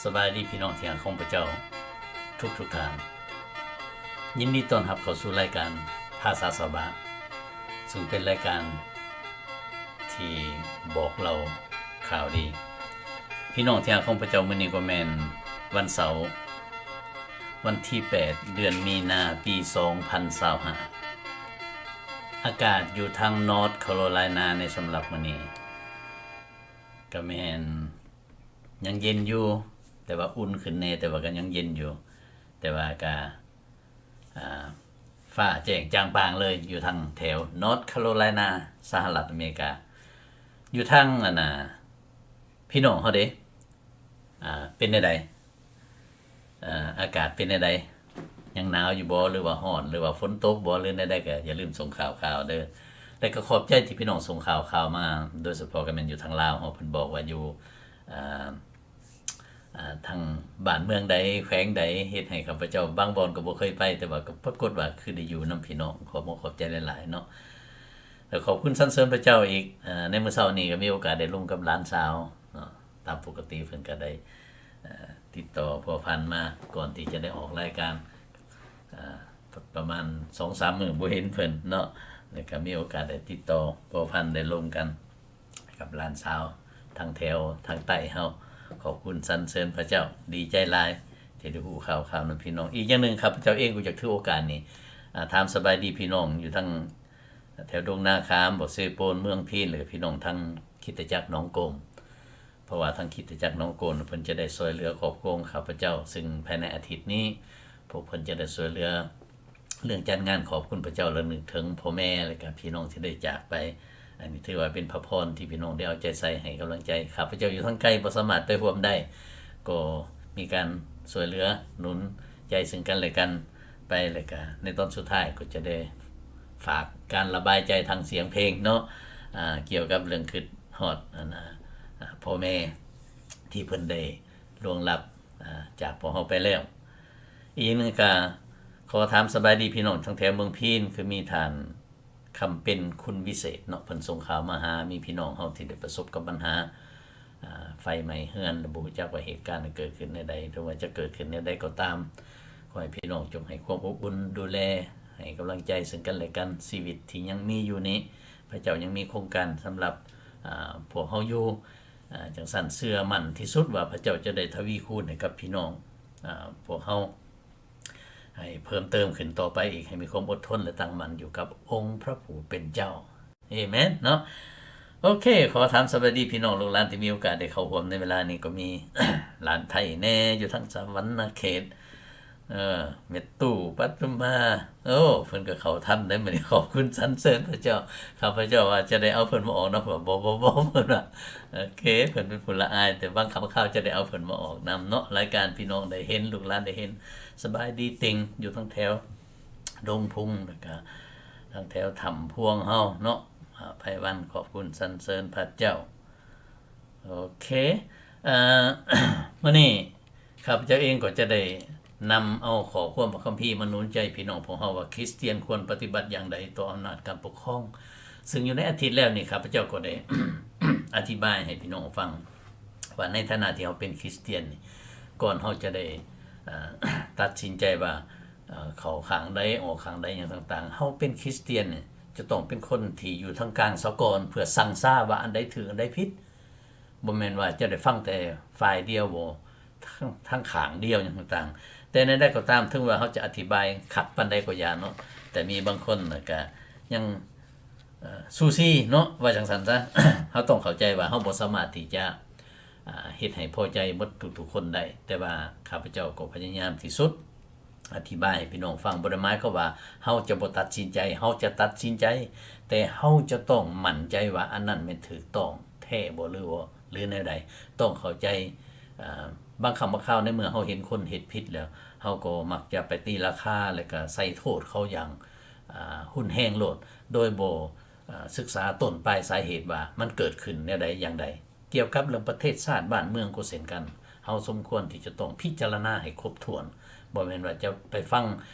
ສະບາຍດີພີ່ນ້ອງທີ່ຮັກຂອງພະເຈົ້າທຸກໆທ່ານ. ຍິນດີຕ້ອນຮັບເຂົ້າສູ່ລາຍການພາສາຊາວບ້ານ, ຊຶ່ງເປັນລາຍການທີ່ບອກເລົ່າຂ່າວດີ. ພີ່ນ້ອງທີ່ຮັກຂອງພະເຈົ້າ, ມື້ນີ້ກໍແມ່ນວັນເສົາ ວັນທີແປດ ເດືອນມີນາ ປີສອງພັນຊາວຫ້າ. ອາກາດຢູ່ທາງ North Carolina ໃນສຳລັບມື້ນີ້ ກໍແມ່ນຍັງເຢັນຢູ່, ແຕ່ວ່າອຸ່ນຂຶ້ນແດ່, ແຕ່ວ່າກໍຍັງເຢັນຢູ່, ແຕ່ວ່າກໍ ອາ ຟ້າແຈ້ງຈ່າງປ່າງເລີຍ ຢູ່ທາງແຖວ North Carolina ສະຫະລັດອາເມລິກາ. ຢູ່ທາງ ອັນນ່າ ພີ່ນ້ອງເຮົາເດ ອາ ເປັນແນວໃດ? ອາ ອາກາດເປັນແນວໃດ? ຍັງໜາວຢູ່ບໍ່ ຫຼືວ່າຮ້ອນ ຫຼືວ່າຝົນຕົກບໍ່ ຫຼືແນວໃດ? ກໍຢ່າລືມສົ່ງຂ່າວໆເດີ. ແລະກໍຂອບໃຈທີ່ພີ່ນ້ອງສົ່ງຂ່າວໆມາ, ໂດຍສະເພາະກໍແມ່ນຢູ່ທາງລາວເຮົາ, ເພິ່ນບອກວ່າຢູ່ ອາ ອາ ທາງບ້ານເມືອງໃດ ແຂວງໃດ ເຮັດໃຫ້ຂ້າພະເຈົ້າບາງບ່ອນກໍບໍ່ເຄີຍໄປ, ແຕ່ວ່າກໍປາກົດວ່າຄືໄດ້ຢູ່ນຳພີ່ນ້ອງ. ຂອບອົກຂອບໃຈຫຼາຍໆເນາະ ແລະຂອບຄຸນສັນເສີນພະເຈົ້າອີກ. ອາ ໃນມື້ເຊົ້ານີ້ກໍມີໂອກາດໄດ້ລົມກັບຫຼານສາວເນາະ, ຕາມປົກກະຕິເພິ່ນກໍໄດ້ ເອີ ຕິດຕໍ່ພົວພັນມາ ກ່ອນທີ່ຈະໄດ້ອອກລາຍການ ເອີ ປະມານສອງສາມມື້ບໍ່ເຫັນເພິ່ນເນາະ, ແລ້ວກໍມີໂອກາດໄດ້ຕິດຕໍ່ພົວພັນ ໄດ້ລົມກັນກັບຫຼານສາວທາງແຖວທາງໃຕ້ເຮົາ. ຂອບຄຸນສັນເສີນພະເຈົ້າ, ດີໃຈຫຼາຍທີ່ໄດ້ຮູ້ຂ່າວຄາວນຳພີ່ນ້ອງ. ອີກຢ່າງໜຶ່ງ ຂ້າພະເຈົ້າເອງກໍຢາກຖືໂອກາດນີ້ ອາ ຖາມສະບາຍດີພີ່ນ້ອງຢູ່ທາງແຖວດົງນາຂາມບໍ ເຊໂປນ ເມືອງພີນ ແລະກໍພີ່ນ້ອງທາງຄຣິສຕະຈັກໜອງໂກມ. ເພາະວ່າທາງຄຣິສຕະຈັກໜອງໂກມເພິ່ນຈະໄດ້ຊ່ວຍເຫຼືອຄອບຄົວຂອງຂ້າພະເຈົ້າ, ຊຶ່ງພາຍໃນອາທິດນີ້ ພວກເພິ່ນຈະໄດ້ຊ່ວຍເຫຼືອເລື່ອງຈັດງານຂອບຄຸນພະເຈົ້າ ລະນຶກເຖິງພໍ່ແມ່ ແລະກະພີ່ນ້ອງທີ່ໄດ້ຈາກໄປ. ອັນນີ້ຖືວ່າເປັນພະພອນທີ່ພີ່ນ້ອງໄດ້ເອົາໃຈໃສ່ໃຫ້ກຳລັງໃຈ. ຂ້າພະເຈົ້າຢູ່ທາງໄກບໍ່ສາມາດໄປຮ່ວມໄດ້, ກໍມີການຊ່ວຍເຫຼືອໜູນໃຈເຊິ່ງກັນແລະກັນໄປ, ແລະກະໃນຕອນສຸດທ້າຍກໍຈະໄດ້ຝາກການລະບາຍໃຈທາງສຽງເພງເນາະ, ອາ ກ່ຽວກັບເລື່ອງຄິດ ຮອດ ອັນ ອາ ອາ ພໍ່ແມ່ທີ່ເພິ່ນໄດ້ລ່ວງລັບ ອາ ຈາກພວກເຮົາໄປແລ້ວ. ອີກໜຶ່ງກະຂໍຖາມສະບາຍດີພີ່ນ້ອງທາງແຖວເມືອງພີນ, ຄືມີທ່ານຄຳເປັນ ຄຸນວິເສດເນາະ, ເພິ່ນສົ່ງຂ່າວມາຫາ, ມີພີ່ນ້ອງເຮົາທີ່ໄດ້ປະສົບກັບບັນຫາ ອາ ໄຟໄໝ້ເຮືອນ ແລະ ບໍ່ຮູ້ຈັກວ່າເຫດການນັ້ນເກີດຂຶ້ນແນວໃດ ຫຼືວ່າຈະເກີດຂຶ້ນແນວໃດກໍຕາມ, ຂໍໃຫ້ພີ່ນ້ອງຈົ່ງໃຫ້ຄວາມອົບອຸ່ນ, ດູແລ, ໃຫ້ກຳລັງໃຈເຊິ່ງກັນແລະກັນ. ຊີວິດທີ່ຍັງມີຢູ່ນີ້ ພະເຈົ້າຍັງມີໂຄງການສຳລັບ ອາ ພວກເຮົາຢູ່. ອາ ຈັ່ງຊັ້ນເຊື່ອໝັ້ນທີ່ສຸດວ່າພະເຈົ້າຈະໄດ້ທະວີຄູນໃຫ້ກັບພີ່ນ້ອງ ອາ ພວກເຮົາ ໃຫ້ເພີ່ມເຕີມຂຶ້ນຕໍ່ໄປອີກ, ໃຫ້ມີຄວາມອົດທົນ ແລະ ຕັ້ງໝັ້ນຢູ່ກັບອົງພະຜູ້ເປັນເຈົ້າ. ເອເມນເນາະ. ໂອເຄ, ຂໍຖາມສະບາຍດີພີ່ນ້ອງລູກຫຼານທີ່ມີໂອກາດໄດ້ເຂົ້າຮ່ວມໃນເວລານີ້, ກໍມີ ຫຼານໄທແດ່ຢູ່ທາງສະຫວັນນະເຂດ, ເອີ ແມ່ຕູ້ປັດຈຸມາ, ໂອ້ ເພິ່ນກໍເຂົ້າທັນໄດ໋ມື້ນີ້, ຂອບຄຸນສັນເສີນພະເຈົ້າ. ຂ້າພະເຈົ້າວ່າຈະໄດ້ເອົາເພິ່ນມາອອກນຳ, ເພິ່ນວ່າ ບໍ່ ບໍ່ ບໍ່ ເພິ່ນວ່າ ໂອເຄ, ເພິ່ນເປັນຜູ້ລະອາຍ, ແຕ່ບາງຄຳຄາວຈະໄດ້ເອົາເພິ່ນມາອອກນຳເນາະ, ລາຍການພີ່ນ້ອງໄດ້ເຫັນ ລູກຫຼານໄດ້ເຫັນ. ສະບາຍດີຕິ່ງ ຢູ່ທາງແຖວດົງພຸງ ແລ້ວກະທາງແຖວຖ້ຳພວງເຮົາເນາະ. ອາ ໄພວັນ ຂອບຄຸນສັນເສີນພະເຈົ້າ. ໂອເຄ, ເອີ ມື້ນີ້ ຂ້າພະເຈົ້າເອງກໍຈະໄດ້ນຳເອົາຂໍ້ຄວາມພະຄຳພີມາໜູນໃຈພີ່ນ້ອງພວກເຮົາວ່າ ຄຣິສຕຽນຄວນປະຕິບັດຢ່າງໃດຕໍ່ອຳນາດການປົກຄອງ. ຊຶ່ງຢູ່ໃນອາທິດແລ້ວນີ້ ຂ້າພະເຈົ້າກໍໄດ້ ອະທິບາຍໃຫ້ພີ່ນ້ອງຟັງວ່າ ໃນຖານະທີ່ເຮົາເປັນຄຣິສຕຽນນີ້ ກ່ອນເຮົາຈະໄດ້ ເອີ ຕັດສິນໃຈວ່າ ເອີ ເຂົ້າຂ້າງໃດ ອອກຂ້າງໃດ ຫຍັງຕ່າງໆ, ເຮົາເປັນຄຣິສຕຽນນີ້ ຈະຕ້ອງເປັນຄົນທີ່ຢູ່ທາງກາງສາກ່ອນ ເພື່ອຊັ່ງຊາວ່າອັນໃດຖືກ ອັນໃດຜິດ. ບໍ່ແມ່ນວ່າຈະໄດ້ຟັງແຕ່ຝ່າຍດຽວບໍ ທາງ ທາງຂ້າງດຽວຫຍັງຕ່າງໆ. ແຕ່ແນວໃດກໍຕາມ, ເຖິງວ່າເຮົາຈະອະທິບາຍຄັກປານໃດກໍຢ່າເນາະ, ແຕ່ມີບາງຄົນນະກະຍັງ ເອີ ຊູຊີເນາະ, ວ່າຈັ່ງຊັ້ນຊະ. ເຮົາຕ້ອງເຂົ້າໃຈວ່າເຮົາບໍ່ສາມາດທີ່ຈະ ອາ ເຮັດໃຫ້ພໍໃຈໝົດທຸກໆຄົນໄດ້, ແຕ່ວ່າຂ້າພະເຈົ້າກໍພະຍາຍາມທີ່ສຸດ ອະທິບາຍໃຫ້ພີ່ນ້ອງຟັງ. ບໍ່ໄດ້ໝາຍຄວາມວ່າເຮົາຈະບໍ່ຕັດສິນໃຈ, ເຮົາຈະຕັດສິນໃຈ, ແຕ່ເຮົາຈະຕ້ອງໝັ້ນໃຈວ່າອັນນັ້ນແມ່ນຖືກຕ້ອງແທ້ບໍ່ ຫຼື ບໍ່ ຫຼືແນວໃດ. ຕ້ອງເຂົ້າໃຈ ອາ ບາງຄັ້ງບາງຄາວໃນເມື່ອເຮົາເຫັນຄົນເຮັດຜິດແລ້ວ ເຮົາກໍມັກຈະໄປຕີລາຄາ ແລ້ວກໍໃສ່ໂທດເຂົາຢ່າງ ອາ ຮຸນແຮງໂລດ ໂດຍບໍ່ ອາ ສຶກສາຕົ້ນປາຍສາເຫດວ່າມັນເກີດຂຶ້ນແນວໃດຢ່າງໃດ. ກ່ຽວກັບເລື່ອງປະເທດຊາດບ້ານເມືອງກໍເຊັ່ນກັນ, ເຮົາສົມຄວນທີ່ຈະຕ້ອງພິຈາລະນາໃຫ້ຄົບຖ້ວນ, ບໍ່ແມ່ນວ່າຈະໄປຟັງ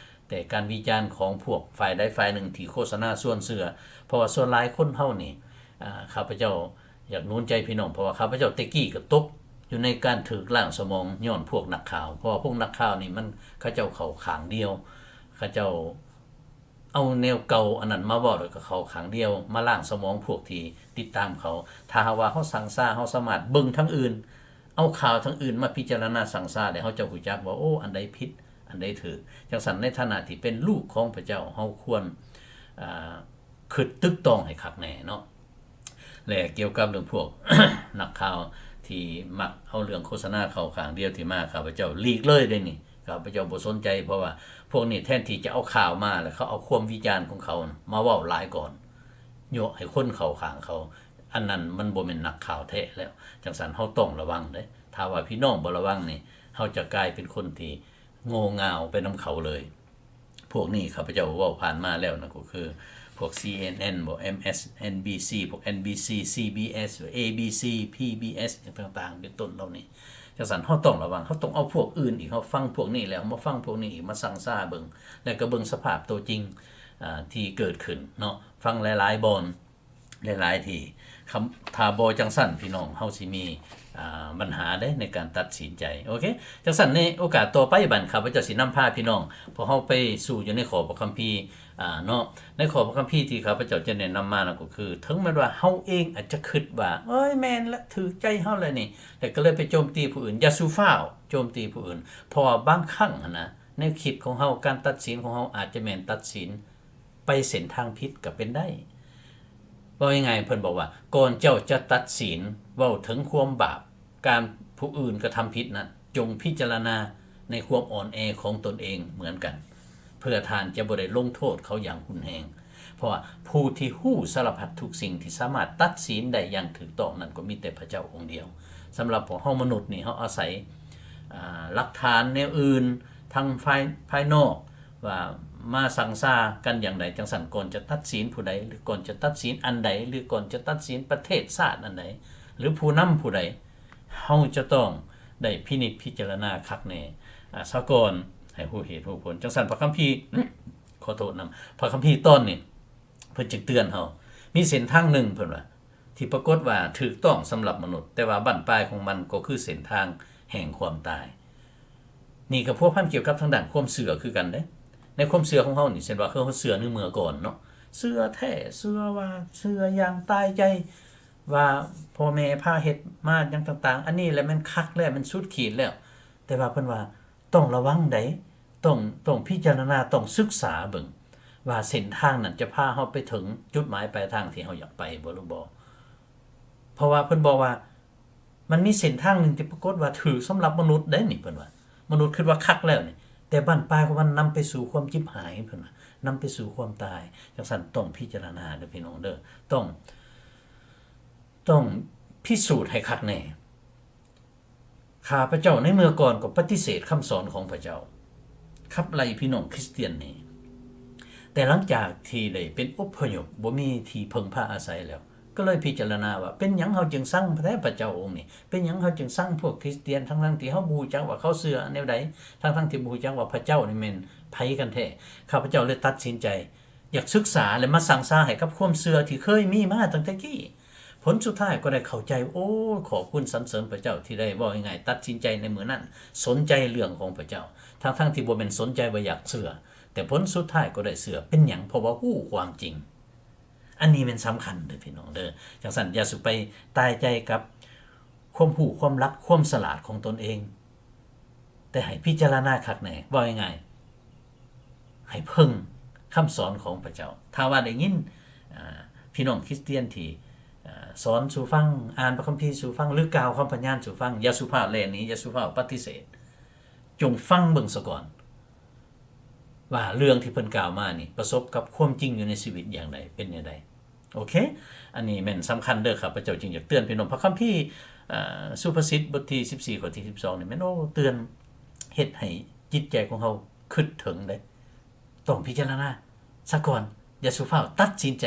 ແຕ່ການວິຈານຂອງພວກຝ່າຍໃດຝ່າຍໜຶ່ງທີ່ໂຄສະນາຊວນເຊື່ອ, ເພາະວ່າສ່ວນຫຼາຍຄົນເຮົານີ້ ອາ ຂ້າພະເຈົ້າຢາກໜູນໃຈພີ່ນ້ອງ, ເພາະວ່າຂ້າພະເຈົ້າແຕ່ກີ້ກໍຕົກ ຢູ່ໃນການຖືກລ້າງສະໝອງຍ້ອນພວກນັກຂ່າວ, ເພາະວ່າພວກນັກຂ່າວນີ້ມັນ ເຂົາເຈົ້າເຂົ້າຂ້າງດຽວ, ເຂົາເຈົ້າເອົາແນວເກົ່າອັນນັ້ນມາເວົ້າ ແລ້ວກໍເຂົ້າຂ້າງດຽວ ມາລ້າງສະໝອງພວກທີ່ຕິດຕາມເຂົາ. ຖ້າຫາກວ່າເຮົາຊັ່ງຊາ, ເຮົາສາມາດເບິ່ງທາງອື່ນ, ເອົາຂ່າວທາງອື່ນມາພິຈາລະນາຊັ່ງຊາ ແລ້ວເຮົາຈະຮູ້ຈັກວ່າ ໂອ້ ອັນໃດຜິດ ອັນໃດຖືກ. ຈັ່ງຊັ້ນ ໃນຖານະທີ່ເປັນລູກຂອງພະເຈົ້າ, ເຮົາຄວນ ອາ ຄິດຕຶກຕອງໃຫ້ຄັກແນ່ເນາະ. ແລະ ກ່ຽວກັບເລື່ອງພວກ ນັກຂ່າວທີ່ມັກເອົາເລື່ອງໂຄສະນາເຂົ້າຂ້າງດຽວທີ່ມາ, ຂ້າພະເຈົ້າຫຼີກເລີຍເດ້ນີ້, ຂ້າພະເຈົ້າບໍ່ສົນໃຈ, ເພາະວ່າພວກນີ້ແທນທີ່ຈະເອົາຂ່າວມາ ແລ້ວເຂົາເອົາຄວາມວິຈານຂອງເຂົາມາເວົ້າຫຼາຍກ່ອນ, ຍົວະໃຫ້ຄົນເຂົ້າຂ້າງເຂົາ, ອັນນັ້ນມັນບໍ່ແມ່ນນັກຂ່າວແທ້ແລ້ວ. ຈັ່ງຊັ້ນເຮົາຕ້ອງລະວັງເດ້, ຖ້າວ່າພີ່ນ້ອງບໍ່ລະວັງນີ້, ເຮົາຈະກາຍເປັນຄົນທີ່ໂງ່ເຫງ່າໄປນຳເຂົາເລີຍ. ພວກນີ້ຂ້າພະເຈົ້າເວົ້າຜ່ານມາແລ້ວນະ, ກໍຄືພວກ ຊີເອັນເອັນ ບໍ ເອັມເອັສເອັນບີຊີ ພວກ ເອັນບີຊີ ຊີບີເອັສ ເອບີຊີ ພີບີເອັສ ຫຍັງຕ່າງໆ ເປັນຕົ້ນເຫຼົ່ານີ້. ຈັ່ງຊັ້ນເຮົາຕ້ອງລະວັງ, ເຮົາຕ້ອງເອົາພວກອື່ນອີກ, ເຮົາຟັງພວກນີ້ແລ້ວ ເຮົາມາຟັງພວກນີ້ອີກ, ມາຊັ່ງຊາເບິ່ງ ແລ້ວກໍເບິ່ງສະພາບໂຕຈິງ ອາ ທີ່ເກີດຂຶ້ນເນາະ, ຟັງຫຼາຍໆບ່ອນ ຫຼາຍໆທີ່. ຄຳ ຖ້າບໍ່ຈັ່ງຊັ້ນ ພີ່ນ້ອງ, ເຮົາຊິມີ ອາ ບັນຫາເດ້ໃນການຕັດສິນໃຈ. ໂອເຄ, ຈັ່ງຊັ້ນໃນໂອກາດຕໍ່ໄປບັດ ຂ້າພະເຈົ້າຊິນຳພາພີ່ນ້ອງ ພວກເຮົາໄປສູ່ຢູ່ໃນຂໍ້ພະຄຳພີ ອາ ເນາະ. ໃນຂໍ້ພະຄຳພີທີ່ຂ້າພະເຈົ້າຈະແນະນຳມານັ້ນກໍຄື ເຖິງແມ່ນວ່າເຮົາເອງອາດຈະຄິດວ່າ ເອີຍ ແມ່ນລະ ຖືກໃຈເຮົາແລ້ວນີ້ ແລ້ວກໍເລີຍໄປໂຈມຕີຜູ້ອື່ນ, ຢ່າສູ່ຟ້າວໂຈມຕີຜູ້ອື່ນ, ເພາະວ່າບາງຄັ້ງຫັ້ນນະ ແນວຄິດຂອງເຮົາ, ການຕັດສິນຂອງເຮົາອາດຈະແມ່ນຕັດສິນ ໄປເສັ້ນທາງຜິດກໍເປັນໄດ້. ເວົ້າງ່າຍໆ ເພິ່ນບອກວ່າ ກ່ອນເຈົ້າຈະຕັດສິນເວົ້າເຖິງຄວາມບາບ ການຜູ້ອື່ນກະທຳຜິດນັ້ນ, ຈົ່ງພິຈາລະນາໃນຄວາມອ່ອນແອຂອງຕົນເອງເໝືອນກັນ, ເພື່ອທ່ານຈະບໍ່ໄດ້ລົງໂທດເຂົາຢ່າງຮຸນແຮງ. ເພາະວ່າຜູ້ທີ່ຮູ້ສາລະພັດທຸກສິ່ງ ທີ່ສາມາດຕັດສິນໄດ້ຢ່າງຖືກຕ້ອງນັ້ນ ກໍມີແຕ່ພະເຈົ້າອົງດຽວ. ສຳລັບພວກເຮົາມະນຸດນີ້ ເຮົາອາໄສ ອາ ຫຼັກຖານແນວອື່ນ ທັງພາຍ ພາຍນອກ ວ່າມາຊັ່ງຊາກັນຢ່າງໃດ. ຈັ່ງຊັ້ນ ກ່ອນຈະຕັດສິນຜູ້ໃດ ຫຼື ກ່ອນຈະຕັດສິນອັນໃດ ຫຼື ກ່ອນຈະຕັດສິນປະເທດຊາດອັນໃດ ຫຼື ຜູ້ນຳຜູ້ໃດ, ເຮົາຈະຕ້ອງໄດ້ພິນິດພິຈາລະນາຄັກແນ່ ອາ ຊະກ່ອນ, ໃຫ້ຮູ້ເຫດຮູ້ຜົນ. ຈັ່ງຊັ້ນ ພະຄຳພີ ຂໍໂທດນຳ, ພະຄຳພີຕອນນີ້ ເພິ່ນຈຶ່ງເຕືອນເຮົາ. ມີເສັ້ນທາງໜຶ່ງ ເພິ່ນວ່າ ທີ່ປາກົດວ່າຖືກຕ້ອງສຳລັບມະນຸດ, ແຕ່ວ່າບັ້ນປາຍຂອງມັນກໍຄືເສັ້ນທາງແຫ່ງຄວາມຕາຍ. ນີ້ກໍພົວພັນກ່ຽວກັບທາງດ້ານຄວາມເຊື່ອຄືກັນເດ້. ໃນຄວາມເຊື່ອຂອງເຮົານີ້ ເຊັ່ນວ່າ ຄືເຮົາເຊື່ອໃນເມື່ອກ່ອນເນາະ, ເຊື່ອແທ້, ເຊື່ອວ່າ, ເຊື່ອຢ່າງຕາຍໃຈວ່າພໍ່ແມ່ພາເຮັດມາຫຍັງຕ່າງໆ, ອັນນີ້ແຫຼະແມ່ນຄັກແລ້ວ, ແມ່ນສຸດຂີດແລ້ວ. ແຕ່ວ່າເພິ່ນວ່າ ຕ້ອງລະວັງໃດ໋, ຕ້ອງ, ຕ້ອງພິຈາລະນາ, ຕ້ອງສຶກສາເບິ່ງວ່າເສັ້ນທາງນັ້ນຈະພາເຮົາໄປເຖິງຈຸດໝາຍປາຍທາງທີ່ເຮົາຢາກໄປບໍ່ ຫຼືບໍ່. ເພາະວ່າເພິ່ນບອກວ່າ ມັນມີເສັ້ນທາງໜຶ່ງທີ່ປາກົດວ່າຖືກສຳລັບມະນຸດໄດ໋ນີ້ ເພິ່ນວ່າ, ມະນຸດຄິດວ່າຄັກແລ້ວນີ້, ແຕ່ບັ້ນປາຍຂອງມັນນຳໄປສູ່ຄວາມຈິບຫາຍ ເພິ່ນວ່າ, ນຳໄປສູ່ຄວາມຕາຍ. ຈັ່ງຊັ້ນຕ້ອງພິຈາລະນາເດີ້ ພີ່ນ້ອງເດີ້, ຕ້ອງ, ຕ້ອງພິສູດໃຫ້ຄັກແນ່. ຂ້າພະເຈົ້າໃນເມື່ອກ່ອນກໍປະຕິເສດຄຳສອນຂອງພະເຈົ້າ, ຂັບໄລ່ພີ່ນ້ອງຄຣິສຕຽນໜີ. ແຕ່ຫຼັງຈາກທີ່ໄດ້ເປັນອົບພະຍົບ, ບໍ່ມີທີ່ເພິ່ງພາອາໄສແລ້ວ, ກໍເລີຍພິຈາລະນາວ່າ ເປັນຫຍັງເຮົາຈຶ່ງຊັງແທ້ພະເຈົ້າອົງນີ້? ເປັນຫຍັງເຮົາຈຶ່ງຊັງພວກຄຣິສຕຽນ ທັງໆທີ່ເຮົາບໍ່ຮູ້ຈັກວ່າເຂົາເຊື່ອແນວໃດ, ທັງໆທີ່ບໍ່ຮູ້ຈັກວ່າພະເຈົ້ານີ້ແມ່ນໃຜກັນແທ້? ຂ້າພະເຈົ້າເລີຍຕັດສິນໃຈ ຢາກສຶກສາ ແລະ ມາຊັ່ງຊາໃຫ້ກັບຄວາມເຊື່ອທີ່ເຄີຍມີມາຕັ້ງແຕ່ກີ້. ຜົນສຸດທ້າຍກໍໄດ້ເຂົ້າໃຈ, ໂອ້ ຂອບຄຸນສັນເສີນພະເຈົ້າທີ່ໄດ້ ເວົ້າງ່າຍໆ ຕັດສິນໃຈໃນມື້ນັ້ນ ສົນໃຈເລື່ອງຂອງພະເຈົ້າ, ທັງໆທີ່ບໍ່ແມ່ນສົນໃຈວ່າຢາກເຊື່ອ, ແຕ່ຜົນສຸດທ້າຍກໍໄດ້ເຊື່ອ. ເປັນຫຍັງ? ເພາະວ່າຮູ້ຄວາມຈິງ. ອັນນີ້ແມ່ນສຳຄັນເດີ້ ພີ່ນ້ອງເດີ້. ຈັ່ງຊັ້ນ ຢ່າສູ່ໄປຕາຍໃຈກັບຄວາມຮູ້ຄວາມລັກຄວາມສະຫຼາດຂອງຕົນເອງ. ແຕ່ໃຫ້ພິຈາລະນາຄັກແນ່, ເວົ້າງ່າຍໆ ໃຫ້ເພິ່ງຄຳສອນຂອງພະເຈົ້າ. ຖ້າວ່າໄດ້ຍິນ ອາ ພີ່ນ້ອງຄຣິສຕຽນທີ່ ອາ ສອນສູ່ຟັງ, ອ່ານພະຄຳພີສູ່ຟັງ ຫຼື ກ່າວຄຳພະຍານສູ່ຟັງ, ຢ່າສູ່ຟ້າວແລ່ນໜີ, ຢ່າສູ່ຟ້າວປະຕິເສດ. ຈົ່ງຟັງເບິ່ງສາກ່ອນວ່າເລື່ອງທີ່ເພິ່ນກ່າວມານີ້ປະສົບກັບຄວາມຈິງຢູ່ໃນຊີວິດຢ່າງໃດ, ເປັນແນວໃດ. ໂອເຄ, ອັນນີ້ແມ່ນສຳຄັນເດີ້, ຂ້າພະເຈົ້າຈຶ່ງຢາກເຕືອນພີ່ນ້ອງ. ພະຄຳພີ ເອີ ສຸພາສິດບົດທີສິບສີ່ ຂໍ້ທີສິບສອງນີ້ແມ່ນ ໂອ້ ເຕືອນ ເຮັດໃຫ້ຈິດໃຈຂອງເຮົາຄິດເຖິງເດ້. ຕ້ອງພິຈາລະນາສາກ່ອນ, ຢ່າສູ່ຟ້າວຕັດສິນໃຈ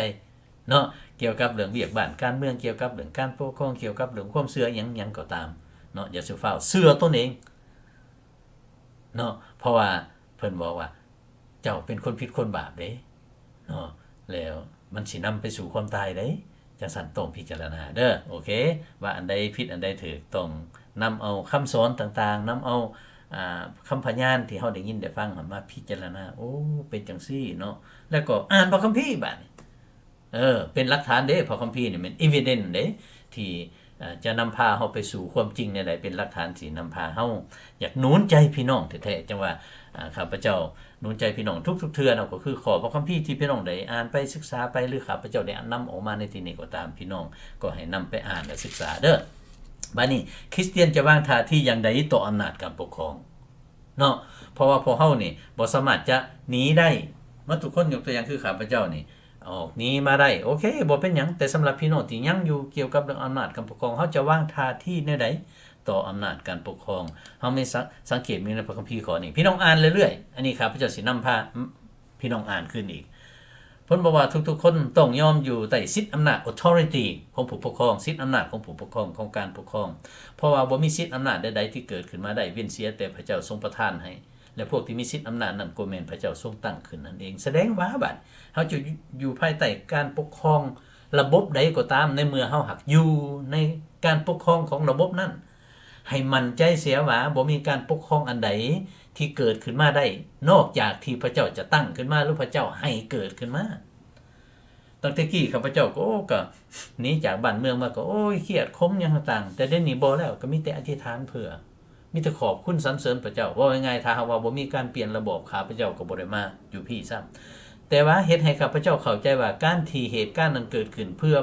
ເນາະ, ກ່ຽວກັບເລື່ອງວຽກບ້ານການເມືອງ, ກ່ຽວກັບເລື່ອງການປົກຄອງ, ກ່ຽວກັບເລື່ອງຄວາມເຊື່ອຫຍັງໆກໍຕາມເນາະ, ຢ່າສູ່ຟ້າວເຊື່ອຕົນເອງເນາະ, ເພາະວ່າເພິ່ນບອກວ່າ ເຈົ້າເປັນຄົນຜິດຄົນບາບເດ້ເນາະ, ແລ້ວມັນຊິນຳໄປສູ່ຄວາມຕາຍເດ້. ຈັ່ງຊັ້ນຕ້ອງພິຈາລະນາເດີ້, ໂອເຄ, ວ່າອັນໃດຜິດອັນໃດຖືກ, ຕ້ອງ ນຳເອົາຄຳສອນຕ່າງໆ, ນຳເອົາ ອ່າ ຄຳພະຍານທີ່ເຮົາໄດ້ຍິນໄດ້ຟັງຫັ້ນມາພິຈາລະນາ, ໂອ້ ເປັນຈັ່ງຊີ້ເນາະ, ແລ້ວກໍອ່ານພະຄຳພີບາດນີ້. ເອີ ເປັນຫຼັກຖານເດ້, ພະຄຳພີນີ້ແມ່ນ evidence ເດ້ ທີ່ ເອີ ຈະນຳພາເຮົາໄປສູ່ຄວາມຈິງແນວໃດ, ເປັນຫຼັກຖານທີ່ນຳພາເຮົາ ຢາກໜູນໃຈພີ່ນ້ອງແທ້ໆ. ຈັ່ງວ່າ ອາ ຂ້າພະເຈົ້າໜູນໃຈພີ່ນ້ອງທຸກໆເທື່ອເນາະ, ກໍຄືຂໍ້ພະຄຳພີທີ່ພີ່ນ້ອງໄດ້ອ່ານໄປ, ສຶກສາໄປ, ຫຼື ຂ້າພະເຈົ້າໄດ້ນຳອອກມາໃນທີ່ນີ້ກໍຕາມ, ພີ່ນ້ອງກໍໃຫ້ນຳໄປອ່ານ ແລະ ສຶກສາເດີ້. ບາດນີ້ຄຣິສຕຽນຈະວາງທ່າທີຢ່າງໃດຕໍ່ອຳນາດການປົກຄອງເນາະ? ເພາະວ່າພວກເຮົານີ້ບໍ່ສາມາດຈະໜີໄດ້ໝົດທຸກຄົນ. ຍົກຕົວຢ່າງຄືຂ້າພະເຈົ້ານີ້ ອອກໜີມາໄດ້ ໂອເຄ ບໍ່ເປັນຫຍັງ, ແຕ່ສຳລັບພີ່ນ້ອງທີ່ຍັງຢູ່ກ່ຽວກັບເລື່ອງອຳນາດການປົກຄອງ, ເຮົາຈະວາງທ່າທີແນວໃດຕໍ່ອຳນາດການປົກຄອງ? ເຮົາມີ ສັງ ສັງເກດມີໃນພະຄຳພີຂໍ້ນີ້, ພີ່ນ້ອງອ່ານເລື້ອຍໆ, ອັນນີ້ຂ້າພະເຈົ້າຊິນຳພາ ອ- ພີ່ນ້ອງອ່ານຄືນອີກ. ເພິ່ນບອກວ່າທຸກໆຄົນຕ້ອງຍອມຢູ່ໃຕ້ສິດອຳນາດ authority ຂອງຜູ້ປົກຄອງ, ສິດອຳນາດຂອງຜູ້ປົກຄອງ, ຂອງການປົກຄອງ, ເພາະວ່າບໍ່ມີສິດອຳນາດໃດໆທີ່ເກີດຂຶ້ນມາໄດ້ ເວັ້ນເສຍແຕ່ພະເຈົ້າຊົງປະທານໃຫ້ ແລະ ພວກທີ່ມີສິດອຳນາດນັ້ນກໍແມ່ນພະເຈົ້າຊົງຕັ້ງຂຶ້ນນັ້ນເອງ. ສະແດງວ່າບາດເຮົາຈະຢູ່ ຢູ່ພາຍໃຕ້ການປົກຄອງລະບົບໃດກໍຕາມ, ໃນເມື່ອເຮົາຫາກຢູ່ໃນການປົກຄອງຂອງລະບົບນັ້ນ, ໃຫ້ໝັ້ນໃຈເສຍວ່າບໍ່ມີການປົກຄອງອັນໃດທີ່ເກີດຂຶ້ນມາໄດ້ ນອກຈາກທີ່ພະເຈົ້າຈະຕັ້ງຂຶ້ນມາ ຫຼື ພະເຈົ້າໃຫ້ເກີດຂຶ້ນມາ. ຕັ້ງແຕ່ກີ້ຂ້າພະເຈົ້າກໍ ໂອ້ ກໍໜີຈາກບ້ານເມືອງມາກໍ ໂອ້ຍ ຄຽດຂົມຫຍັງຕ່າງໆ, ແຕ່ດຽວນີ້ບໍ່ແລ້ວ, ກໍມີແຕ່ອະທິຖານເພື່ອ ມີແຕ່ຂອບຄຸນສັນເສີນພະເຈົ້າ. ເວົ້າງ່າຍໆ ຖ້າຫາກວ່າບໍ່ມີການປ່ຽນລະບອບ, ຂ້າພະເຈົ້າກໍບໍ່ໄດ້ມາຢູ່ພີ້ຊ້ຳ. ແຕ່ວ່າເຮັດໃຫ້ຂ້າພະເຈົ້າເຂົ້າໃຈວ່າ ການທີ່ເຫດການນັ້ນເກີດຂຶ້ນ ເພື່ອ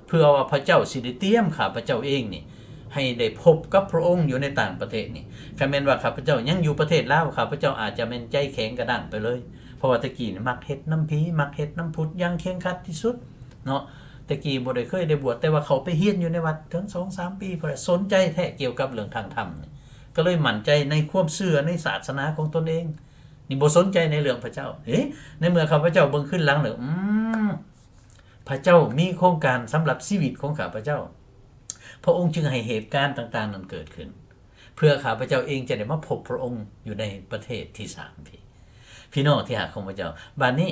ເພື່ອວ່າພະເຈົ້າຊິໄດ້ຕຽມຂ້າພະເຈົ້າເອງນີ້ ໃຫ້ໄດ້ພົບກັບພະອົງຢູ່ໃນຕ່າງປະເທດນີ້. ຄັນແມ່ນວ່າຂ້າພະເຈົ້າຍັງຢູ່ປະເທດລາວ, ຂ້າພະເຈົ້າອາດຈະແມ່ນໃຈແຂງກະດ້າງໄປເລີຍ, ເພາະວ່າແຕ່ກີ້ນີ້ມັກເຮັດນຳຜີ, ມັກເຮັດນຳພຸດຢ່າງເຄັ່ງຄັດທີ່ສຸດເນາະ. ແຕ່ກີ້ບໍ່ໄດ້ເຄີຍໄດ້ບວດ, ແຕ່ວ່າເຂົ້າໄປຮຽນຢູ່ໃນວັດເຖິງສອງສາມປີພຸ້ນແຫຼະ, ສົນໃຈແທ້ກ່ຽວກັບເລື່ອງທາງທຳນີ້, ກໍເລີຍໝັ້ນໃຈໃນຄວາມເຊື່ອໃນສາສະໜາຂອງຕົນເອງ. ນີ້ບໍ່ສົນໃຈໃນເລື່ອງພະເຈົ້າ. ເອີ ໃນເມື່ອຂ້າພະເຈົ້າເບິ່ງຄືນຫຼັງແລ້ວ, ອືມ ພະເຈົ້າມີໂຄງການສຳລັບຊີວິດຂອງຂ້າພະເຈົ້າ. ພະອົງຈຶ່ງໃຫ້ເຫດການຕ່າງໆນັ້ນເກີດຂຶ້ນ ເພື່ອຂ້າພະເຈົ້າເອງຈະໄດ້ມາພົບພະອົງຢູ່ໃນປະເທດທີສາມພີ້. ພີ່ນ້ອງທີ່ຮັກຂອງພະເຈົ້າ, ບາດນີ້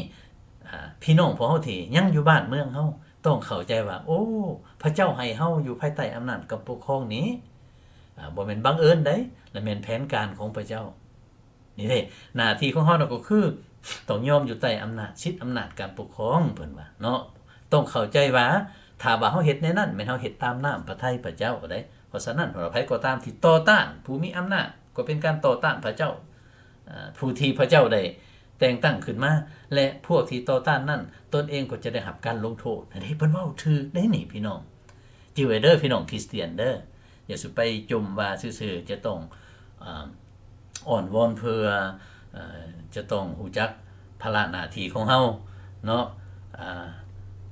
ອາ ພີ່ນ້ອງພວກເຮົາທີ່ຍັງຢູ່ບ້ານເມືອງເຮົາ ຕ້ອງເຂົ້າໃຈວ່າ ໂອ້ ພະເຈົ້າໃຫ້ເຮົາຢູ່ພາຍໃຕ້ອຳນາດການປົກຄອງນີ້ ອາ ບໍ່ແມ່ນບັງເອີນໃດ, ແລະ ແມ່ນແຜນການຂອງພະເຈົ້າ. ນີ້ເດ້ ໜ້າທີ່ຂອງເຮົານັ້ນກໍຄືຕ້ອງຍອມຢູ່ໃຕ້ອຳນາດ, ສິດອຳນາດການປົກຄອງ, ເພິ່ນວ່າເນາະ. ຕ້ອງເຂົ້າໃຈວ່າ ຖ້າວ່າເຮົາເຮັດແນວນັ້ນ ແມ່ນເຮົາເຮັດຕາມນ້ຳພະໄທພະເຈົ້າເດ້. ເພາະສະນັ້ນ ເພາະວ່າໃຜກໍຕາມທີ່ຕໍ່ຕ້ານຜູ້ມີອຳນາດ ກໍເປັນການຕໍ່ຕ້ານພະເຈົ້າ, ອາ ຜູ້ທີ່ພະເຈົ້າໄດ້ແຕ່ງຕັ້ງຂຶ້ນມາ, ແລະ ພວກທີ່ຕໍ່ຕ້ານນັ້ນ ຕົນເອງກໍຈະໄດ້ຮັບການລົງໂທດ. ອັນນີ້ເພິ່ນເວົ້າຖືກເດ້ນີ້ພີ່ນ້ອງ. ຈື່ໄວ້ເດີພີ່ນ້ອງຄຣິສຕຽນເດີ, ຢ່າສູ່ໄປຈົ່ມວ່າຊື່ໆ, ຈະຕ້ອງ ອ່າ ອ້ອນວອນເພື່ອ ເອີ ຈະຕ້ອງຮູ້ຈັກພາລະໜ້າທີ່ຂອງເຮົາເນາະ. ອາ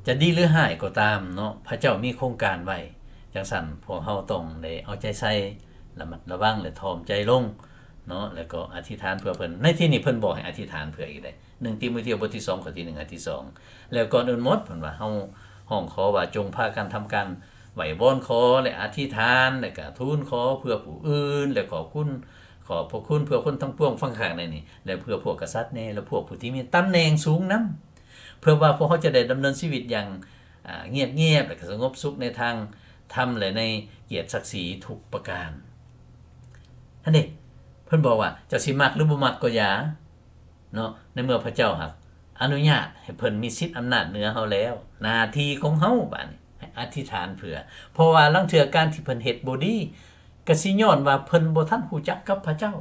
ຈະດີຫຼືຮ້າຍກໍຕາມເນາະ, ພະເຈົ້າມີໂຄງການໄວ້. ຈັ່ງຊັ້ນ ພວກເຮົາຕ້ອງໄດ້ເອົາໃຈໃສ່, ລະມັດລະວັງ ແລະ ຖ່ອມໃຈລົງເນາະ, ແລ້ວກໍອະທິຖານເພື່ອເພິ່ນ. ໃນທີ່ນີ້ເພິ່ນບອກໃຫ້ອະທິຖານເພື່ອອີກເດ້. ໜຶ່ງຕີໂມທຽວ ບົດທີສອງ ຂໍ້ທີໜຶ່ງ ອັນທີສອງ. ແລ້ວກ່ອນອື່ນໝົດ ເພິ່ນວ່າ ເຮົາຮ້ອງຂໍວ່າຈົ່ງພາກັນທຳການໄຫວ້ວອນຂໍ ແລະ ອະທິຖານ ແລະ ກະທູນຂໍເພື່ອຜູ້ອື່ນ ແລະ ຂອບຄຸນ ຂອບພະຄຸນເພື່ອຄົນທັງປວງ. ຟັງຂ້າງໃນນີ້ ແລະ ເພື່ອພວກກະສັດແດ່ ແລະ ພວກຜູ້ທີ່ມີຕຳແໜ່ງສູງນຳ, ເພື່ອວ່າພວກເຮົາຈະໄດ້ດຳເນີນຊີວິດຢ່າງ ອາ ງຽບໆ ແລະ ກະສະຫງົບສຸກໃນທາງທຳ ແລະ ໃນກຽດສັກສີທຸກປະການ. ຫັ້ນເດ້ ເພິ່ນບອກວ່າ ເຈົ້າຊິມັກ ຫຼື ບໍ່ມັກກໍຢ່າ ເນາະ, ໃນເມື່ອພະເຈົ້າຫາກອະນຸຍາດໃຫ້ເພິ່ນມີສິດອຳນາດເໜືອເຮົາແລ້ວ, ໜ້າທີ່ຂອງເຮົາບາດນີ້ໃຫ້ອະທິຖານເພື່ອ. ເພາະວ່າລາງເທື່ອການທີ່ເພິ່ນເຮັດບໍ່ດີ ກະຊິຍ້ອນວ່າເພິ່ນບໍ່ທັນຮູ້ຈັກກັບພະເຈົ້າ.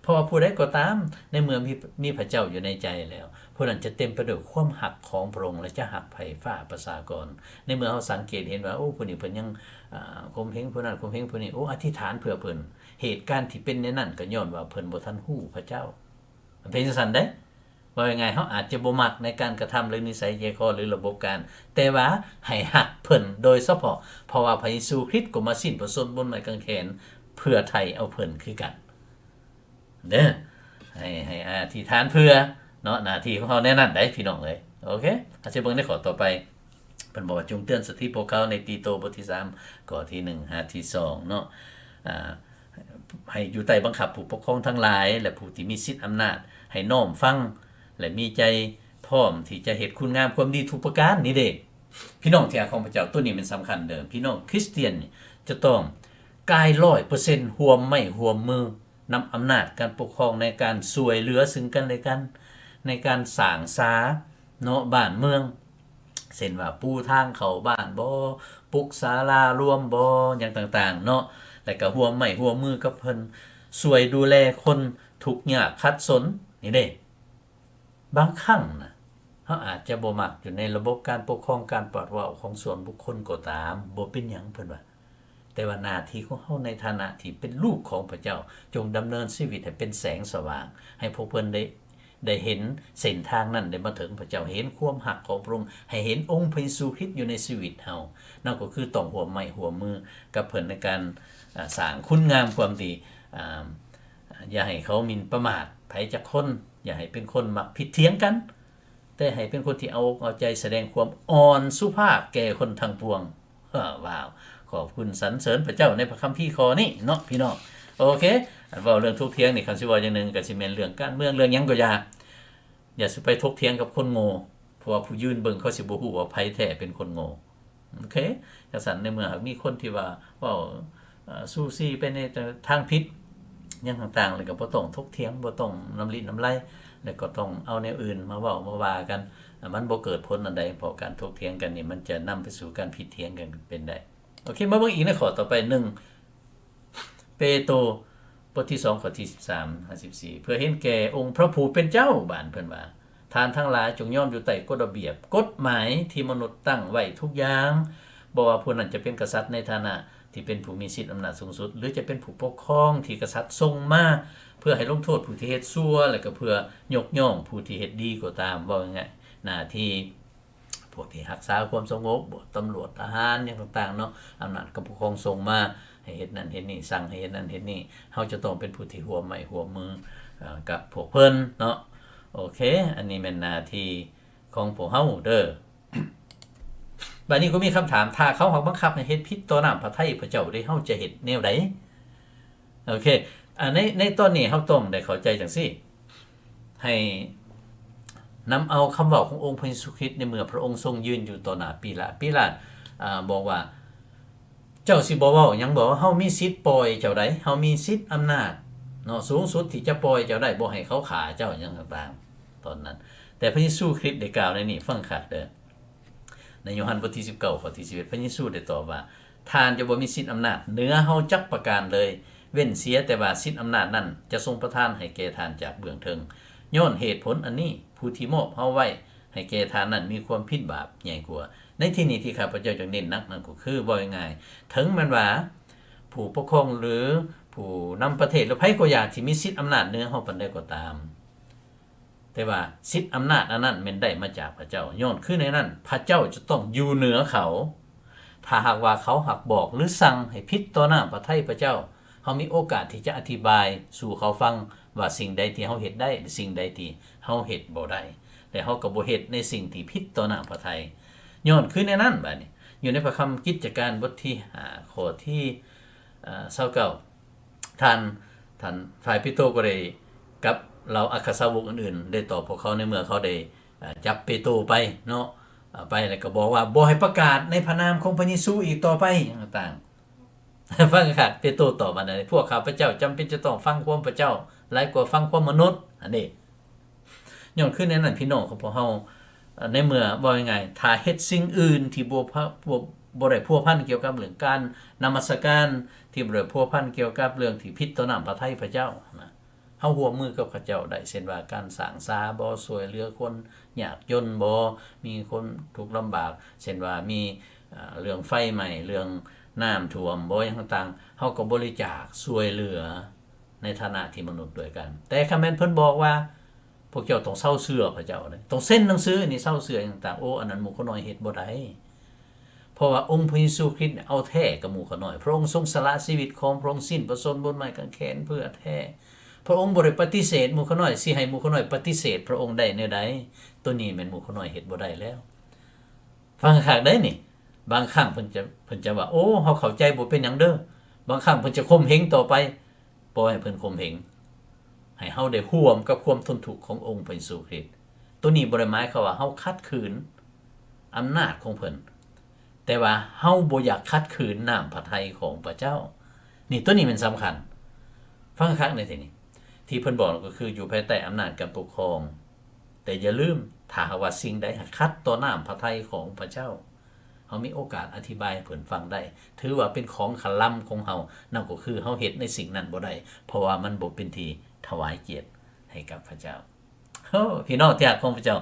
ເພາະວ່າຜູ້ໃດກໍຕາມ ໃນເມື່ອມີ ມີພະເຈົ້າຢູ່ໃນໃຈແລ້ວ, ຜູ້ນັ້ນຈະເຕັມໄປດ້ວຍຄວາມຮັກຂອງພະອົງ ແລະ ຈະຮັກໃຜຟ້າປະຊາກອນ. ໃນເມື່ອເຮົາສັງເກດເຫັນວ່າ ໂອ້ ຜູ້ນີ້ເພິ່ນຍັງ ອາ ຂົ່ມເຫງຜູ້ນັ້ນ ຂົ່ມເຫງຜູ້ນີ້, ໂອ້ ອະທິຖານເພື່ອເພິ່ນ. ເຫດການທີ່ເປັນແນວນັ້ນ ກໍຍ້ອນວ່າເພິ່ນບໍ່ທັນຮູ້ພະເຈົ້າ. ມັນເປັນຈັ່ງຊັ້ນເດ້. ເວົ້າງ່າຍໆ ເຮົາອາດຈະບໍ່ມັກໃນການກະທຳ ຫຼື ນິໄສໃຈຄໍ ຫຼື ລະບົບການ, ແຕ່ວ່າໃຫ້ຮັກເພິ່ນໂດຍສະເພາະ, ເພາະວ່າພະເຢຊູຄຣິດກໍມາສິ້ນພະຊົນບົນໄມ້ກາງແຂນ ເພື່ອໄຖ່ເອົາເພິ່ນຄືກັນເດີ. ໃຫ້ ໃຫ້ອະທິຖານເພື່ອເນາະ, ໜ້າທີ່ຂອງເຮົາແນວນັ້ນໃດ໋ ພີ່ນ້ອງເອີຍ. ໂອເຄ ເຮົາຊິເບິ່ງໃນຂໍ້ຕໍ່ໄປ. ເພິ່ນບອກວ່າ ຈົ່ງເຕືອນສະຕິພວກເຂົາ ໃນຕີໂຕ ບົດທີສາມ ຂໍ້ທີໜຶ່ງຫາທີສອງເນາະ, ອາ ໃຫ້ຢູ່ໃຕ້ບັງຄັບຜູ້ປົກຄອງທັງຫຼາຍ ແລະ ຜູ້ທີ່ມີສິດອຳນາດ, ໃຫ້ນ້ອມຟັງ ແລະ ມີໃຈພ້ອມທີ່ຈະເຮັດຄຸນງາມຄວາມດີທຸກປະການ. ນີ້ເດ້ ພີ່ນ້ອງທີ່ຮັກຂອງພະເຈົ້າ, ໂຕນີ້ແມ່ນສຳຄັນເດີ. ພີ່ນ້ອງຄຣິສຕຽນນີ້ຈະຕ້ອງ ກາຍຮ້ອຍເປີເຊັນ ຮ່ວມໄມ້ຮ່ວມມືນຳອຳນາດການປົກຄອງ ໃນການຊ່ວຍເຫຼືອຊຶ່ງກັນແລະກັນ ໃນການສ້າງສາເນາະບ້ານເມືອງ ເຊັ່ນວ່າປູທາງເຂົ້າບ້ານບໍ ປຸກສາລາລວມບໍ ຫຍັງຕ່າງໆເນາະ ແລະກະຮ່ວມໄມ້ຮ່ວມມືກັບເພິ່ນ ຊ່ວຍດູແລຄົນທຸກຍາກຂັດສົນນີ້ເດ້. ບາງຄັ້ງນະ ເຮົາອາດຈະບໍ່ມັກຢູ່ໃນລະບົບການປົກຄອງ ການປາດເວົ້າຂອງສ່ວນບຸກຄົນກໍຕາມ ບໍ່ເປັນຫຍັງເພິ່ນວ່າ ແຕ່ວ່າໜ້າທີ່ຂອງເຮົາໃນຖານະທີ່ເປັນລູກຂອງພະເຈົ້າ ຈົ່ງດຳເນີນຊີວິດໃຫ້ເປັນແສງສະຫວ່າງ ໃຫ້ພວກເພິ່ນໄດ້ ໄດ້ເຫັນເສັ້ນທາງນັ້ນ ໄດ້ມາເຖິງພະເຈົ້າ ເຫັນຄວາມຮັກຂອງພະອົງ ໃຫ້ເຫັນອົງພະເຢຊູຄຣິດຢູ່ໃນຊີວິດເຮົາ ນັ້ນກໍຄືຕ້ອງຮ່ວມໄມ້ຮ່ວມມືກັບເພິ່ນໃນການ ອາ ສ້າງຄຸນງາມຄວາມດີ ອາ ຢ່າໃຫ້ເຂົາໝິ່ນປະໝາດໃຜຈັກຄົນ ຢ່າໃຫ້ເປັນຄົນມັກຜິດຖຽງກັນ ແຕ່ໃຫ້ເປັນຄົນທີ່ເອົາອົກເອົາໃຈ ສະແດງຄວາມອ່ອນສຸພາບແກ່ຄົນທັງປວງ. ເອີ ວ້າວ ຂອບຄຸນສັນເສີນພະເຈົ້າໃນພະຄຳພີຂໍ້ນີ້ເນາະພີ່ນ້ອງ. ໂອເຄ ອັນເວົ້າເລື່ອງຖົກຖຽງນີ້ ຄັນຊິເວົ້າຢ່າງໜຶ່ງກໍຊິແມ່ນເລື່ອງການເມືອງ ເລື່ອງຫຍັງກໍຢ່າ ຢ່າຊິໄປຖົກຖຽງກັບຄົນໂງ່ ເພາະວ່າຜູ້ຢືນເບິ່ງເຂົາຊິບໍ່ຮູ້ວ່າໃຜແທ້ເປັນຄົນໂງ່. ໂອເຄ ຈັ່ງຊັ້ນໃນເມື່ອຫາກມີຄົນທີ່ວ່າເວົ້າ ເອີ ຊູຊີໄປໃນທາງຜິດຫຍັງຕ່າງໆ ແລ້ວກໍບໍ່ຕ້ອງຖົກຖຽງ ບໍ່ຕ້ອງນ້ຳລິດນ້ຳໄຫຼ ແລ້ວກໍຕ້ອງເອົາແນວອື່ນມາເວົ້າມາວ່າກັນ ມັນບໍ່ເກີດຜົນອັນໃດ ເພາະການຖົກຖຽງກັນນີ້ ມັນຈະນຳໄປສູ່ການຜິດຖຽງກັນເປັນໄດ້. ໂອເຄ ມາເບິ່ງອີກໃນຂໍ້ຕໍ່ໄປ ໜຶ່ງ ເປໂຕ ບົດທີສອງ ຂໍ້ທີສິບສາມຫາສິບສີ່ ເພື່ອເຫັນແກ່ອົງພະຜູ້ເປັນເຈົ້າ ບາດເພິ່ນວ່າ ທ່ານທັງຫຼາຍຈົ່ງຍອມຢູ່ໃຕ້ກົດລະບຽບກົດໝາຍທີ່ມະນຸດຕັ້ງໄວ້ທຸກຢ່າງ, ບໍ່ວ່າຜູ້ນັ້ນຈະເປັນກະສັດໃນຖານະທີ່ເປັນຜູ້ມີສິດອຳນາດສູງສຸດ ຫຼື ຈະເປັນຜູ້ປົກຄອງທີ່ກະສັດສົ່ງມາ ເພື່ອໃຫ້ລົງໂທດຜູ້ທີ່ເຮັດຊົ່ວ ແລະ ກໍເພື່ອຍົກຍ້ອງຜູ້ທີ່ເຮັດດີກໍຕາມ. ເວົ້າງ່າຍໆ ໜ້າທີ່ ພວກທີ່ຮັກສາຄວາມສະຫງົບ ຕຳຫຼວດ ທະຫານ ຫຍັງຕ່າງໆເນາະ ອຳນາດການປົກຄອງສົ່ງມາໃຫ້ເຮັດນັ້ນເຮັດນີ້ ສັ່ງໃຫ້ເຮັດນັ້ນເຮັດນີ້ ເຮົາຈະຕ້ອງເປັນຜູ້ທີ່ຮ່ວມໄມ້ຮ່ວມມື ເອີ ກັບພວກເພິ່ນເນາະ. ໂອເຄ ອັນນີ້ແມ່ນໜ້າທີ່ຂອງພວກເຮົາເດີ. ບາດນີ້ກໍມີຄຳຖາມ ຖ້າເຂົາຫາກບັງຄັບໃຫ້ເຮັດຜິດຕໍ່ນ້ຳພະໄທພະເຈົ້າເດ ເຮົາຈະເຮັດແນວໃດ? ໂອເຄ ອາ ໃນ ໃນຕອນນີ້ເຮົາຕ້ອງໄດ້ເຂົ້າໃຈຈັ່ງຊີ້ ໃຫ້ນຳເອົາຄຳເວົ້າຂອງອົງພະເຢຊູຄຣິດ ໃນເມື່ອພະອົງຊົງຢືນຢູ່ຕໍ່ໜ້າປີລາດ, ປີລາດ ອາ ບອກວ່າ ເຈົ້າຊິບໍ່ເວົ້າຫຍັງບໍ? ເຮົາມີສິດປ່ອຍເຈົ້າໃດ, ເຮົາມີສິດອຳນາດເນາະ ສູງສຸດທີ່ຈະປ່ອຍເຈົ້າໄດ້, ບໍ່ໃຫ້ເຂົາຂ້າເຈົ້າຫຍັງຕ່າງໆ ຕອນນັ້ນ. ແຕ່ພະເຢຊູຄຣິດໄດ້ກ່າວໃນນີ້, ຟັງຄັກເດີ. ໃນໂຍຮັນບົດທີສິບເກົ້າ ຂໍ້ທີສິບເອັດ ພະເຢຊູໄດ້ຕອບວ່າ ທ່ານຈະບໍ່ມີສິດອຳນາດເໜືອເຮົາຈັກປະການເລີຍ ເວັ້ນເສຍແຕ່ວ່າສິດອຳນາດນັ້ນຈະຊົງປະທານໃຫ້ແກ່ທ່ານຈາກເບື້ອງເທິງ. ຍ້ອນເຫດຜົນອັນນີ້ ຜູ້ທີ່ມອບເຮົາໄວ້ໃຫ້ແກ່ທ່ານນັ້ນມີຄວາມຜິດບາບໃຫຍ່ກວ່າ. ໃນທີ່ນີ້ທີ່ຂ້າພະເຈົ້າຢາກເນັ້ນໜັກນັ້ນກໍຄື ເວົ້າງ່າຍໆ ເຖິງແມ່ນວ່າຜູ້ປົກຄອງ ຫຼື ຜູ້ນຳປະເທດ ຫຼື ໃຜກໍຢ່າທີ່ມີສິດອຳນາດເໜືອເຮົາປານໃດກໍຕາມ ແຕ່ວ່າສິດອຳນາດອັນນັ້ນແມ່ນໄດ້ມາຈາກພະເຈົ້າ, ຍ້ອນຄືໃນນັ້ນພະເຈົ້າຈະຕ້ອງຢູ່ເໜືອເຂົາ. ຖ້າຫາກວ່າເຂົາຫາກບອກ ຫຼື ສັ່ງໃຫ້ຜິດຕໍ່ນ້ຳພະໄທພະເຈົ້າ, ເຮົາມີໂອກາດທີ່ຈະອະທິບາຍສູ່ເຂົາຟັງວ່າສິ່ງໃດທີ່ເຮົາເຮັດໄດ້ ແລະ ສິ່ງໃດທີ່ເຮົາເຮັດບໍ່ໄດ້, ແລະ ເຮົາກໍບໍ່ເຮັດໃນສິ່ງທີ່ຜິດຕໍ່ນ້ຳພະໄທ. ຍ້ອນຄືໃນນັ້ນ, ບາດນີ້ ຢູ່ໃນພະຄຳກິດຈະການບົດທີຫ້າ ຂໍ້ທີ ເອີ ຊາວເກົ້າ ທ່ານ ທ່ານ ຝ່າຍເປໂຕກໍໄດ້ ກັບເຫຼົ່າອັກຄະສາວົກອື່ນໆ ໄດ້ຕອບພວກເຂົາ ໃນເມື່ອເຂົາໄດ້ ເອີ ຈັບເປໂຕໄປເນາະ ເອົາໄປ ແລ້ວກໍບອກວ່າ ບໍ່ໃຫ້ປະກາດໃນພະນາມຂອງພະເຢຊູອີກຕໍ່ໄປ ຫຍັງຕ່າງໆ. ຟັງຄັກ ເປໂຕຕອບວ່າໃດ? ພວກຂ້າພະເຈົ້າຈຳເປັນຈະຕ້ອງຟັງຄວາມພະເຈົ້າ ຫຼາຍກວ່າຟັງຄວາມມະນຸດ ອັນນີ້. ຍ້ອນຄືແນວນັ້ນ ພີ່ນ້ອງຂອງພວກເຮົາ ໃນເມື່ອ ເວົ້າງ່າຍໆ ຖ້າເຮັດສິ່ງອື່ນທີ່ບໍ່ພະ ບໍ່ ບໍ່ໄດ້ພົວພັນກ່ຽວກັບເລື່ອງການນະມັດສະການ ທີ່ບໍ່ໄດ້ພົວພັນກ່ຽວກັບເລື່ອງທີ່ຜິດຕໍ່ນ້ຳພະໄທພະເຈົ້ານະ, ເຮົາຮ່ວມມືກັບເຂົາເຈົ້າໄດ້ ເຊັ່ນວ່າການສ້າງສາບໍ ຊ່ວຍເຫຼືອຄົນຍາກຈົນບໍ ມີຄົນທຸກລຳບາກ ເຊັ່ນວ່າມີ ເອີ ເລື່ອງໄຟໄໝ້ ເລື່ອງນ້ຳຖ້ວມບໍ ຫຍັງຕ່າງໆ ເຮົາກໍບໍລິຈາກຊ່ວຍເຫຼືອ ໃນຖານະທີ່ມະນຸດດ້ວຍກັນ. ແຕ່ຄັນແມ່ນເພິ່ນບອກວ່າ ພວກເຈົ້າຕ້ອງເຊົາເຊື່ອພະເຈົ້າເດ້, ຕ້ອງເຊັນໜັງສືນີ້ເຊົາເຊື່ອຫຍັງຕ່າງ, ໂອ້ ອັນນັ້ນໝູ່ຂ້ານ້ອຍເຮັດບໍ່ໄດ້. ເພາະວ່າອົງພະເຢຊູຄຣິດເອົາແທ້ກັບໝູ່ຂ້ານ້ອຍ. ພະອົງຊົງສະຫຼະຊີວິດຂອງພະອົງ, ສິ້ນພະຊົນບົນໄມ້ກາງແຂນເພື່ອແທ້. ພະອົງບໍ່ໄດ້ປະຕິເສດໝູ່ຂ້ານ້ອຍ, ຊິໃຫ້ໝູ່ຂ້ານ້ອຍປະຕິເສດພະອົງໄດ້ແນວໃດ? ໂຕນີ້ແມ່ນໝູ່ຂ້ານ້ອຍເຮັດບໍ່ໄດ້ແລ້ວ. ຟັງຄັກເດ້ນີ້. ບາງຄັ້ງເພິ່ນຈະ ເພິ່ນຈະວ່າ ໂອ້ ເຮົາເຂົ້າໃຈ ບໍ່ເປັນຫຍັງເດີ. ບາງຄັ້ງເພິ່ນຈະຂົ່ມເຫງຕໍ່ໄປ. ບໍ່ໃຫ້ເພິ່ນຂົ່ມເຫງ, ໃຫ້ເຮົາໄດ້ຮ່ວມກັບຄວາມທົນທຸກຂອງອົງພະເຢຊູຄຣິດ. ໂຕນີ້ບໍ່ໄດ້ໝາຍຄວາມວ່າເຮົາຂັດຂືນອຳນາດຂອງເພິ່ນ, ແຕ່ວ່າເຮົາບໍ່ຢາກຂັດຂືນນ້ຳພະໄທຂອງພະເຈົ້າ. ນີ້ ຕົວນີ້ແມ່ນສຳຄັນ. ຟັງຄັກໃນທີ່ນີ້ ທີ່ເພິ່ນບອກກໍຄືຢູ່ພາຍໃຕ້ອຳນາດການປົກຄອງ. ແຕ່ຢ່າລືມ, ຖ້າຫາກວ່າສິ່ງໃດຂັດຕໍ່ນ້ຳພະໄທຂອງພະເຈົ້າ, ເຮົາມີໂອກາດອະທິບາຍໃຫ້ເພິ່ນຟັງໄດ້, ຖືວ່າເປັນຂອງຂະລຳຂອງເຮົາ, ນັ້ນກໍຄືເຮົາເຮັດໃນສິ່ງນັ້ນບໍ່ໄດ້, ເພາະວ່າມັນບໍ່ເປັນທີ່ຖວາຍກຽດໃຫ້ກັບພະເຈົ້າ. ໂອ້ ພີ່ນ້ອງທີ່ຮັກຂອງພະເຈົ້າ,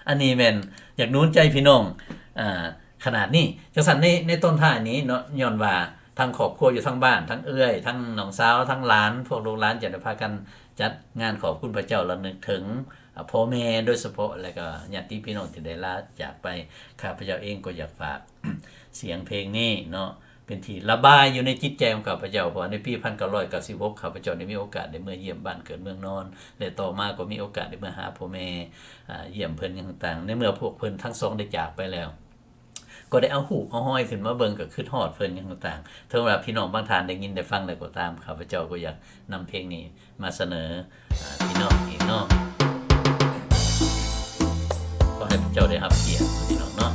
ອັນນີ້ແມ່ນຢາກໜູນໃຈພີ່ນ້ອງ ອາ ຂະໜາດນີ້. ຈັ່ງຊັ້ນໃນ ໃນຕອນທ້າຍນີ້ເນາະ, ຍ້ອນວ່າທາງຄອບຄົວຢູ່ທາງບ້ານ, ທັງເອື້ອຍ, ທັງນ້ອງສາວ, ທັງຫຼານ, ພວກລູກຫຼານຈະໄດ້ພາກັນຈັດງານຂອບຄຸນພະເຈົ້າ, ລະນຶກເຖິງ ອາ ພໍ່ແມ່ໂດຍສະເພາະ ແລະກໍຍາດຕິພີ່ນ້ອງທີ່ໄດ້ລາຈາກໄປ. ຂ້າພະເຈົ້າເອງກໍຢາກຝາກສຽງເພງນີ້ເນາະ, ເປັນທີ່ລະບາຍຢູ່ໃນຈິດໃຈຂອງຂ້າພະເຈົ້າ, ເພາະວ່າໃນປີພັນເກົ້າຮ້ອຍເກົ້າສິບຫົກ ຂ້າພະເຈົ້າໄດ້ມີໂອກາດໄດ້ເມືອຢ້ຽມບ້ານເກີດເມືອງນອນ ແລະຕໍ່ມາກໍມີໂອກາດໄດ້ເມືອຫາພໍ່ແມ່ ອາ ຢ້ຽມເພິ່ນຫຍັງຕ່າງໆ. ໃນເມື່ອພວກເພິ່ນທັງສອງໄດ້ຈາກໄປແລ້ວ ກໍໄດ້ເອົາຮູບເອົາຮອຍຂຶ້ນມາເບິ່ງ ກໍຄິດຮອດເພິ່ນຫຍັງຕ່າງໆ. ເຖິງວ່າພີ່ນ້ອງບາງທ່ານໄດ້ຍິນໄດ້ຟັງແລ້ວກໍຕາມ, ຂ້າພະເຈົ້າກໍຢາກນຳເພງນີ້ ມາສະເໜີ ອາ ພີ່ນ້ອງອີກເນາະ. ຂໍໃຫ້ພະເຈົ້າໄດ້ຮັບກຽດພີ່ນ້ອງເນາະ,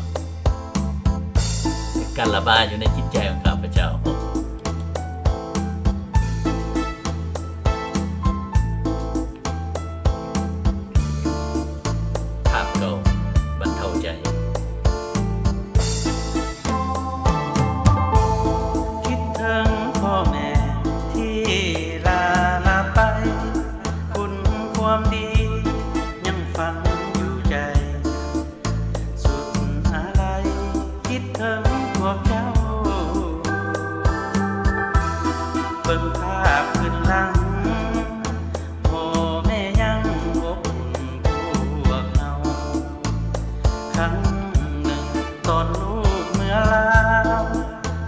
ເປັນການລະບາຍຢູ່ໃນຈິດໃຈຂອງຂ້າພະເຈົ້າ. ພາບເກົ່າບັນເທົາໃຈ. ຄິດເຖິງພໍ່ແມ່ທີ່ລາລາໄປ, ຄຸນຄວາມດີຍັງຝັງຢູ່ໃຈ, ສຸດອາໄລຄິດເຖິງພວກເຈົ້າ. ເບິ່ງພາບຄືນຫຼັງ, ພໍ່ແມ່ຍັງອົບອຸ່ນພວກເຮົາ. ຄັ້ງໜຶ່ງຕອນລູກເມືອລາວ,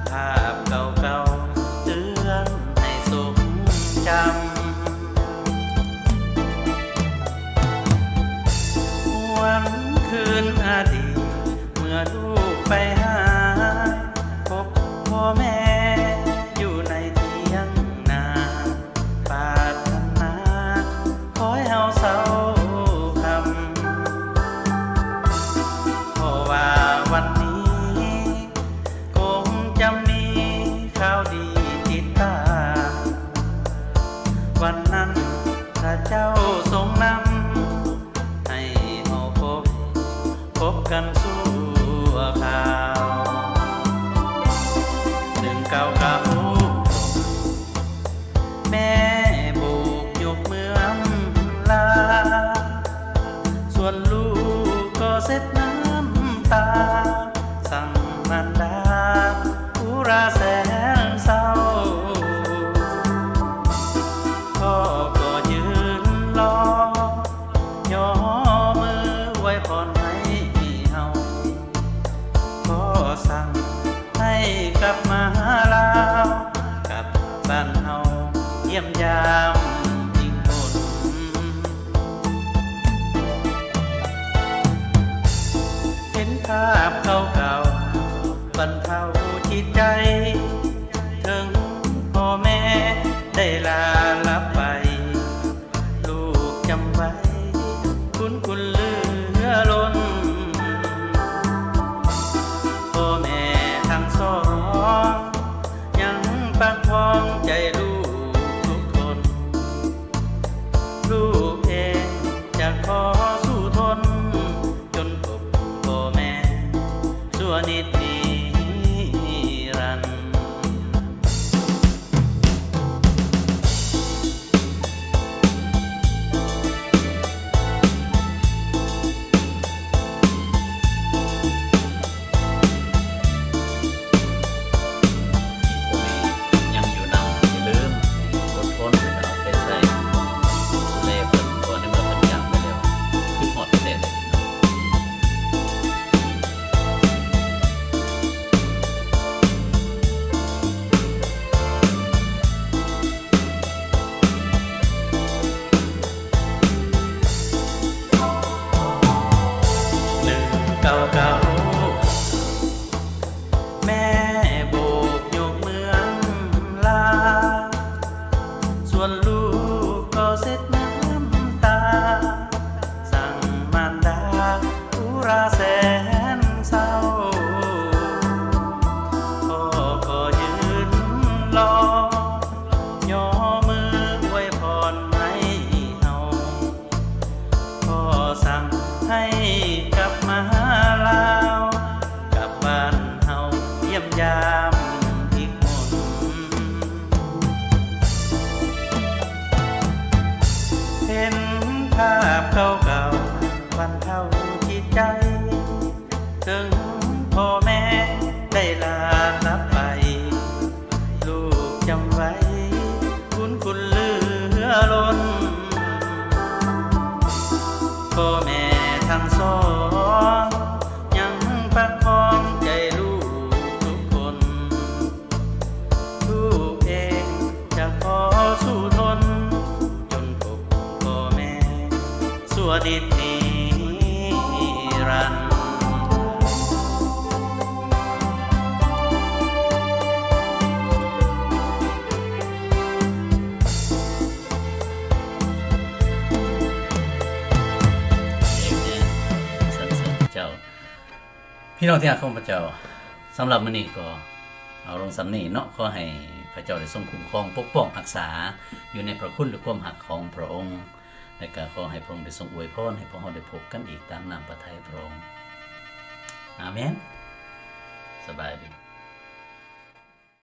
ພາບເກົ່າໆເຕືອນໃຫ້ຊົງຈຳ. ຫວນຄືນອະດີດ ເມື່ອລູກໄປຫາ, ພົບພໍ່ແມ່ຢູ່ໃນຖຽງນາ. ປາດຖະໜາ ຂໍໃຫ້ເຮົາເຊົາຄຳ, ເພາະວ່າວັນນີ້ຄົງຈະມີຂ່າວດີຕິດຕາມ. ວັນນັ້ນພະເຈົ້າຊົງນຳ ໃຫ້ເຮົາພົບ ພົບກັນຊົ່ວຄາວ. ໜຶ່ງເກົ້າເກົ້າ ແມ່ໂບກຍົກມືອຳລາ, ສ່ວນລູກກໍເຊັດນ້ຳຕາ, ສັງມານດາອຸຣາແສນເສົ້າ. ພໍ່ກໍຢືນລໍ ຍໍມືອວຍພອນໃຫ້ເຮົາ, ຂໍສັ່ງໃຫ້ກັບມາຫາລາວ, ກັບບ້ານເຮົາຢ້ຽມຢາມອີກຄົນ. ເຫັນພາບເກົ່າໆບັນເທົາຈິດໃຈ, ເຖິງພໍ່ແມ່ໄດ້ລາລັບໄປ, ລູກຈຳໄວ້ບຸນຄຸນເຫຼືອລົ້ນ. ພໍ່ແມ່ທັງສອງຍັງປະຄອງໃຈລູກທຸກຄົນ. ລູກເອງຈະຂໍສູ້ທົນ ຈົນພົບພໍ່ແມ່ຊົ່ວນິດນິລັນ. ຍັງຢູ່ນຳ ຢ່າລືມ ນິດນິລັນ. ເອເມນ. ສັນເສີນພະເຈົ້າ. ພີ່ນ້ອງທີ່ຮັກຂອງພະເຈົ້າ, ສຳລັບມື້ນີ້ກໍເອົາລົງສ່ຳນີ້ເນາະ. ຂໍໃຫ້ພະເຈົ້າໄດ້ຊົງຄຸ້ມຄອງປົກປ້ອງຮັກສາ ຢູ່ໃນພະຄຸນ ແລະ ຄວາມຮັກຂອງພະອົງ ແລະ ກໍຂໍໃຫ້ພະອົງໄດ້ຊົງອວຍພອນໃຫ້ພວກເຮົາໄດ້ພົບກັນອີກຕາມນ້ຳພະໄທພະອົງ. ອາເມນ. ສະບາຍດີ.